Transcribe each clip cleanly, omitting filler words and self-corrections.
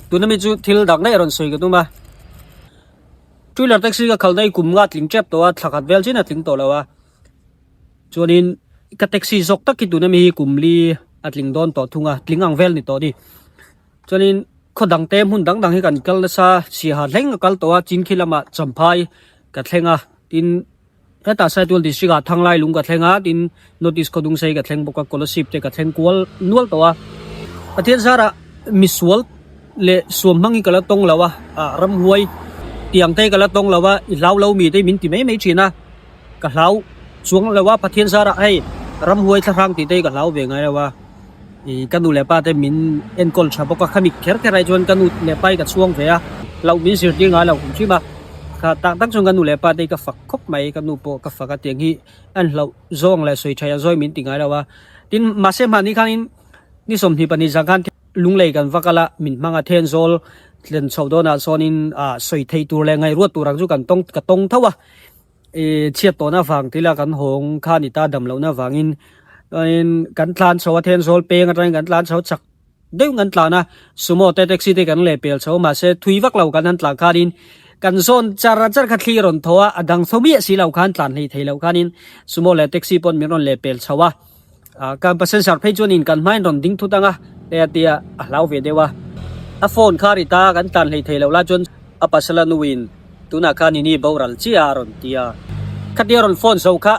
Tuna mi chu thil dang daih a rawn sawi ka tum a. Two wheeler taxi ka khalh daih kum nga tling tep tawh a thla khat vel chin a tling tawh lo a. Chuanin ka taxi zawk tak hi tuna mi hi kum li a tling dawn tawh thung a tling ang vel ni tawh a ni. Chuanin khaw dang te hmun dang dang hi kan kal nasa siaha thleng a kal tawh a chin khi lamah champhai ka thleng a tin hetah Saitual district ah Thanglai lung ka thleng a tin North East Khawdung sei ka thleng bawk a Kolasib te ka thleng kual nual tawh a Pathian zarah misual leh suam hmang hi ka la tawng lo a ah ramhuai tiang te ka la tawng lo a i hlau lo mi te min ti mai mai thin a ka hlau chuang lo a Pathian zarah hei ramhuai thlahrang tih te hi ka hlau ve ngai lo a. Ih ka nu leh pa te min enkawl tha bawk a khami kher kher ai chuan ka nu leh pa hi ka chhuang ve a hlauh min zirtir ngai lo hrim hrim a kha tak tak chuan ka nu leh pa te hi ka fak khawp mai ka nu pawh ka fak a tiang hi an hlauh zawng leh sawi thaih a zawi min ti ngai lo a tin mahse hmahni khanin ni 22 zan khan lunglei kan va kal a min hmang a thenzawl thlen chhoh dawnah sawnin ah sawi theih tur leh ngaihruat tur ang chu kan tawng ka tawng tho a. Ih chhiat tawhna vang tila kan hawng kha ni ta dam lohna vangin chuanin kan tlan chho a thenzawl peng atangin kan tlan chho chak deuh kan tlan a sumo te taxi te kan leh pel chho mahse thui vak lo kan han tlan khanin kan zawn char char kha thli rawn thaw a a dang tho miah si lo khan tlan hlei thei lo khanin sumo leh taxi pawn min rawn leh pel chho a ah kan passenger phei chuanin kan hmain rawn ding thut ang a hei a tia a hlau ve deuh a a phone kha a ri ta kan tlan hlei thei lo lai chuan a pasal a nuin Tunah khan ini boral chiah a rawn ti a, khatia rawn phone zo kha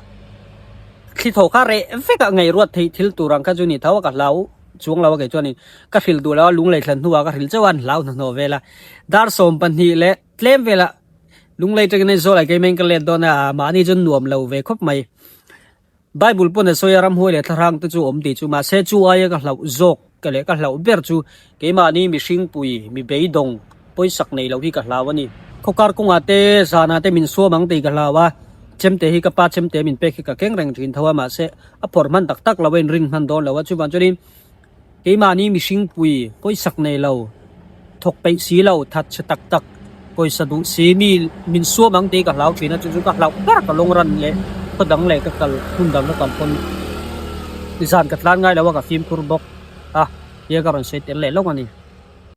thli thaw kha reh vek a ngaihruat theih thil tur ang kha chu ni tho a ka hlau chuang lo a kei chuanin ka hrilh duh lo a lunglei thlan hnuah ka hrilh chauh a an hlau hnahnawh vel a dar 12 leh tlem velah lunglei tangin Aizawl ah keimah in ka let dawn a mahni chuan nuam lo ve khawp mai. Bible pawn a sawi a, ramhuai leh thlahrang te chu awm tih chu, mahse chu aia ka hlauh zawk ka leh ka hlauh ber chu keimahni mihring pui, mi beidawng, pawisak nei loh hi ka hlau a ni. Khawkar kawngah te, zanah te min suam ang tih ka hlau a, chemte hi ka pa chemte min pek hi ka keng reng thin tho a, mahse a phawrh hman tak tak lo a, inrin hman dawn lo a, chuvang chuanin Keimahni mihring pui pawisak nei lo, thawk peih si lo, that chhe tak tak, pawisa duh si mi min suam ang tih ka hlau thin a, chu chu ka hlauh ber ka lawng ran leh khaw dang leh ka kal hmun dang ka kal pawn zan ka tlan ngai lo a ka fimkhur bawk a, tia ka rawn sawi tel leh lawk a ni.